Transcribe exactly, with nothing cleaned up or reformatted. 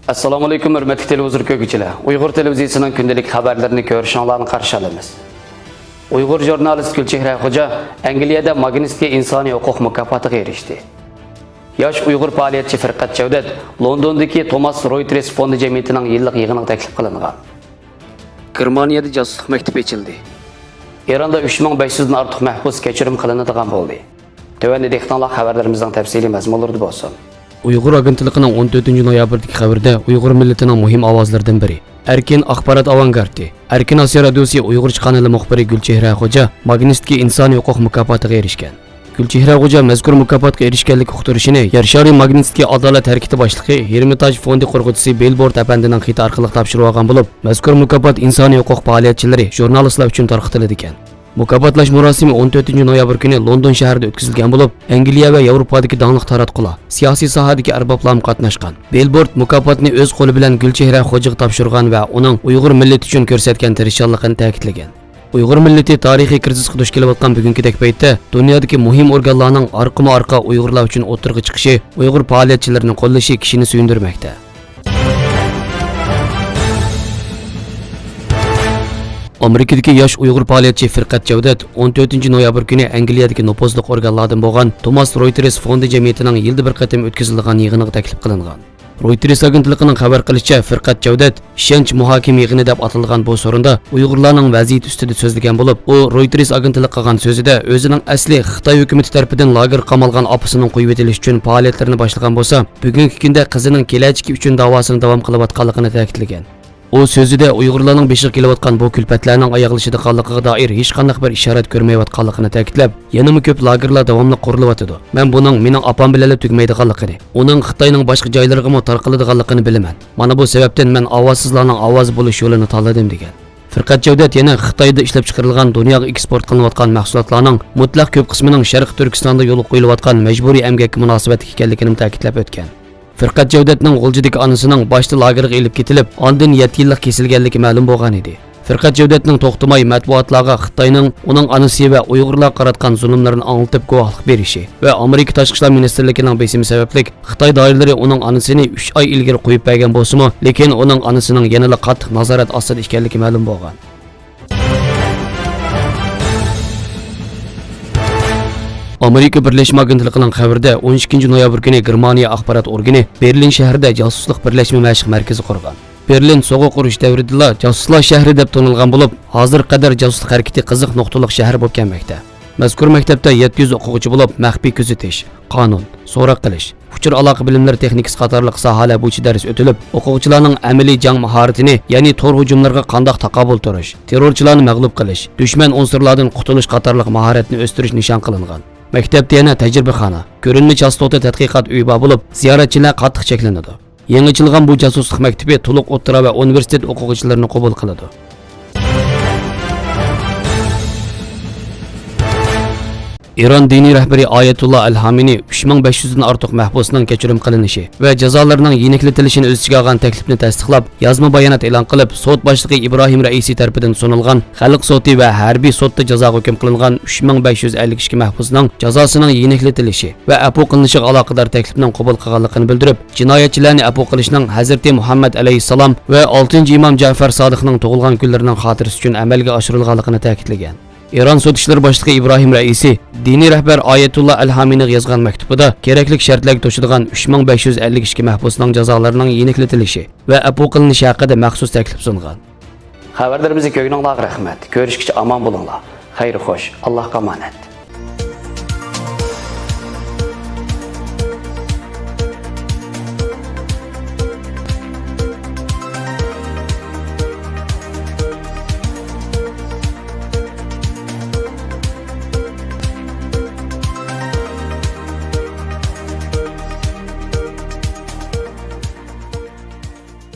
ئەسسالامۇئەلەيكۇم، ھۆرمەتلىك تېلېۋىزور كۆرگۈچىلەر! ئۇيغۇر تېلېۋىزىيىسىنىڭ كۈندىلىك خەۋەرلىرىنى كۆرۈشۈڭلارنى قارشى ئالىمىز. ئۇيغۇر ژۇرنالىست گۈلچېھرە خوجا ئەنگلىيەدە ماگنىتسكىي ئىنسانىي ھوقۇق مۇكاپاتىغا ئېرىشتى. ياش ئۇيغۇر پائالىيەتچى فىرقەت جەۋدەت لوندوندىكى توماس رويتېرس فوندى جەمئىيىتىنىڭ يىللىق يىغىنىغا تەكلىپ قىلىنغان. گېرمانىيەدە جاسۇسلۇق مەكتىپى ئېچىلدى. ئىراندا ئۈچ مىڭ بەش يۈزدىن ئارتۇق مەھبۇس كەچۈرۈم قىلىنىدىغان بولدى. تۆۋەندە دىققىتىڭلار خەۋەرلىرىمىزنىڭ تەپسىلىي مەزمۇنلىرىدا بولسۇن. ئۇيغۇر ئاگېنتلىقىنىڭ ئون تۆتىنچى نويابىردىكى خەۋىرىدە ئۇيغۇر مىللىتىنىڭ مۇھىم ئاۋازلىرىدىن بىرى، ئەركىن ئاخبارات ئاۋانگارتى، ئەركىن ئاسىيا رادىيوسى ئۇيغۇرچە قانىلى مۇخبىرى گۈلچېھرە خوجا ماگنىتسكىي ئىنسانىي ھوقۇق مۇكاپاتىغا ئېرىشكەن. گۈلچېھرە خوجا مەزكۇر مۇكاپاتقا ئېرىشكەنلىكى ئۇقتۇرۇشىنى يەر شارى ماگنىتسكىي ئادالەت ھەرىكىتى باشلىقى، ھېرمىتاژ فوندى قۇرغۇچىسى بىلبورد ئەپەندىنىڭ خېتى ئارقىلىق تاپشۇرۇۋالغان بولۇپ، مەزكۇر مۇكاپات ئىنسانىي ھوقۇق پائالىيەتچىلىرى، ژۇرنالىستلار ئۈچۈن تارقىتىلىدىكەن. مۇكاپاتلاش مۇراسىمى ئون تۆتىنچى نويابىر كۈنى لوندون شەھىرىدە ئۆتكۈزۈلگەن بولۇپ، ئەنگلىيە ۋە ياۋروپادىكى داڭلىق تاراتقۇلار، سىياسىي ساھەدىكى ئەربابلارمۇ قاتناشقان. بىلبورد مۇكاپاتنى ئۆز قولى بىلەن گۈلچېھرە خوجىغا تاپشۇرغان ۋە ئۇنىڭ ئۇيغۇر مىللىتى ئۈچۈن كۆرسەتكەن تىرىشچانلىقىنى تەكىتلىگەن. ئۇيغۇر مىللىتى تارىخىي كىرىزىسقا دۇچ كېلىۋاتقان بۈگۈنكىدەك پەيتتە دۇنيادىكى مۇھىم ئورگانلارنىڭ ئارقىمۇ ئارقا ئۇيغۇرلار ئۈچۈن ئوتتۇرىغا چىقىشى، ئۇيغۇر پائالىيەتچىلىرىنى قوللىشى كىشىنى سۆيۈندۈرمەكتە. ئامېرىكىدىكى ياش ئۇيغۇر پائالىيەتچى فىرقەت جەۋدەت ئون تۆتىنچى نويابىر كۈنى ئەنگلىيەدىكى نوپۇزلۇق ئورگانلاردىن بولغان توماس رويتېرس فوندى جەمئىيىتىنىڭ يىلدا بىر قېتىم ئۆتكۈزۈلىدىغان يىغىنىغا تەكلىپ قىلىنغان. رويتېرس ئاگېنتلىقىنىڭ خەۋەر قىلىشىچە، فىرقەت جەۋدەت ئىشەنچ مۇھاكىمە يىغىنى دەپ ئاتىلىدىغان بۇ سورۇندا ئۇيغۇرلارنىڭ ۋەزىيىتى ئۈستىدە سۆزلىگەن بولۇپ، ئۇ رويتېرس ئاگېنتلىقىغا قىلغان سۆزىدە ئۆزىنىڭ ئەسلى خىتاي ھۆكۈمىتى تەرىپىدىن لاگېرغا قامالغان ئاپىسىنىڭ قويۇۋېتىلىشى ئۈچۈن پائالىيەتلىرىنى باشلىغان بولسا، بۈگۈنكى كۈندە قىزىنىڭ كېلەچىكى ئۈچۈن داۋاسىنى داۋام قىلىۋاتقانلىقىنى تەكىتلىگەن. ئۇ سۆزىدە ئۇيغۇرلارنىڭ بېشىغا كېلىۋاتقان بۇ كۈلپەتلەرنىڭ ئاياغلىشىدىغانلىقىغا دائىر ھېچقانداق بىر ئىشارەت كۆرمەيۋاتقانلىقىنى تەكىتلەپ، يەنىمۇ كۆپ لاگېرلار داۋاملىق قۇرۇلۇۋاتىدۇ. مەن بۇنىڭ مېنىڭ ئاپام بىلەنلا تۈگىمەيدىغانلىقىنى، ئۇنىڭ خىتاينىڭ باشقا جايلىرىغىمۇ تارقىلىدىغانلىقىنى بىلىمەن. مانا بۇ سەۋەبتىن مەن ئاۋازسىزلارنىڭ ئاۋازى بولۇش يولىنى تاللىدىم، دېگەن. فىرقەت جەۋدەت يەنە خىتايدا ئىشلەپچىقىرىلغان دۇنياغا ئېكسپورت قىلىنىۋاتقان مەھسۇلاتلارنىڭ مۇتلەق كۆپ قىسمىنىڭ شەرقىي تۈركىستاندا يولغا قويۇلۇۋاتقان مەجبۇرىي ئەمگەككە مۇناسىۋەتلىك ئىكەنلىكىنىمۇ تەكىتلەپ ئۆتكەن. فىرقەت جەۋدەتنىڭ غۇلجىدىكى ئانىسىنىڭ باشتا لاگېرغا ئېلىپ كېتىلىپ، ئاندىن يەتتە يىللىق كېسىلگەنلىكى مەلۇم بولغان ئىدى. فىرقەت جەۋدەتنىڭ توختىماي مەتبۇئاتلارغا خىتاينىڭ ئۇنىڭ ئانىسى ۋە ئۇيغۇرلارغا قاراتقان زۇلۇملىرىنى ئاڭلىتىپ گۇۋاھلىق بېرىشى ۋە ئامېرىكا تاشقى ئىشلار مىنىستىرلىكىنىڭ بېسىمى سەۋەبلىك خىتاي دائىرىلىرى ئۇنىڭ ئانىسىنى ئۈچ ئاي ئىلگىرى قويۇپ بەرگەن بولسىمۇ، لېكىن ئۇنىڭ ئانىسىنىڭ يەنىلا قاتتىق نازارەت ئاستىدا ئىكەنلىكى مەلۇم بولغان. ئامېرىكا بىرلەشمە ئاگېنتلىقىنىڭ خەۋىرىدە، ئون ئىككىنچى نويابىر كۈنى گېرمانىيە ئاخبارات ئورگىنى بېرلىن شەھىرىدە جاسۇسلۇق بىرلەشمە مەشىق مەركىزى قۇرغان. بېرلىن سوغۇق ئۇرۇش دەۋرىدىلا جاسۇسلار شەھىرى دەپ تونۇلغان بولۇپ، ھازىرغا قەدەر جاسۇسلۇق ھەرىكىتى قىزىق نۇقتىلىق شەھەر بولۇپ كەلمەكتە. مەزكۇر مەكتەپتە يەتتە يۈز ئوقۇغۇچى بولۇپ، مەخپىي كۆزىتىش، قانۇن، سوراق قىلىش، ئۇچۇر ئالاقە بىلىملىرى تېخنىكىسى قاتارلىق ساھەلەر بويىچە دەرس ئۆتۈلۈپ، ئوقۇغۇچىلارنىڭ ئەمەلىي جەڭ ماھارىتىنى، يەنى تور ھۇجۇملىرىغا قانداق تاقابىل تۇرۇش، تېررورچىلارنى مەغلۇپ قىلىش، دۈشمەن ئۇنسۇرلاردىن قۇتۇلۇش قاتارلىق ماھارەتنى ئۆستۈرۈش نىشان قىلىنغان. مەكتەپتە يەنە تەجرىبىخانا، كۆرۈنمە چاستوتا تەتقىقات ئۆيى بار بولۇپ، زىيارەتچىلەر قاتتىق چەكلىنىدۇ. يېڭى ئېچىلغان بۇ جاسۇسلۇق مەكتىپى تولۇق ئوتتۇرا ۋە ئۇنىۋېرسىتېت ئوقۇغۇچىلىرىنى قوبۇل قىلىدۇ. ئىران دىنىي رەھبىرى ئايەتۇللا ئەل خامىنى ئۈچ مىڭ بەش يۈزدىن ئارتۇق مەھبۇسنىڭ كەچۈرۈم قىلىنىشى ۋە جازالىرىنىڭ يېنىكلىتىلىشىنى ئۆز ئىچىگە ئالغان تەكلىپنى تەستىقلاپ، يازما بايانات ئېلان قىلىپ، سوت باشلىقى ئىبراھىم رەئىسى تەرىپىدىن سۇنۇلغان خەلق سوتى ۋە ھەربىي سوتتا جازاغا ھۆكۈم قىلىنغان ئۈچ مىڭ بەش يۈز ئەللىك ئىككى مەھبۇسنىڭ جازاسىنىڭ يېنىكلىتىلىشى ۋە ئەپۇ قىلىنىشىغا ئالاقىدار تەكلىپنىڭ قوبۇل قىلغانلىقىنى بىلدۈرۈپ، جىنايەتچىلەرنى ئەپۇ قىلىشنىڭ ھەزرىتى مۇھەممەد ئەلەيھىسسالام ۋە ئالتىنچى ئىمام جەفەر سادىقنىڭ تۇغۇلغان كۈنلىرىنىڭ خاتىرىسى ئۈچۈن ئەمەلگە ئاشۇرۇلغانلىقىنى تەكىتلىگەن. ئىران سوت ئىشلىرى باشلىقى ئىبراھىم رەئىسى دىنىي رەھبەر ئايەتۇللا ئەل خامىنىغا يازغان مەكتۇبىدا، كېرەكلىك شەرتلەرگە توشىدىغان ئۈچ مىڭ بەش يۈز ئەللىك ئىككى مەھبۇسنىڭ جازالىرىنىڭ يېنىكلىتىلىشى ۋە ئەپۇ قىلىنىشى ھەققىدە مەخسۇس تەكلىپ سۇنغان. خەۋەرلىرىمىزنى كۆرگىنىڭلارغا رەھمەت. كۆرۈشكىچە ئامان بولۇڭلار. خەير خوش. ئاللاھقا ئامانەت.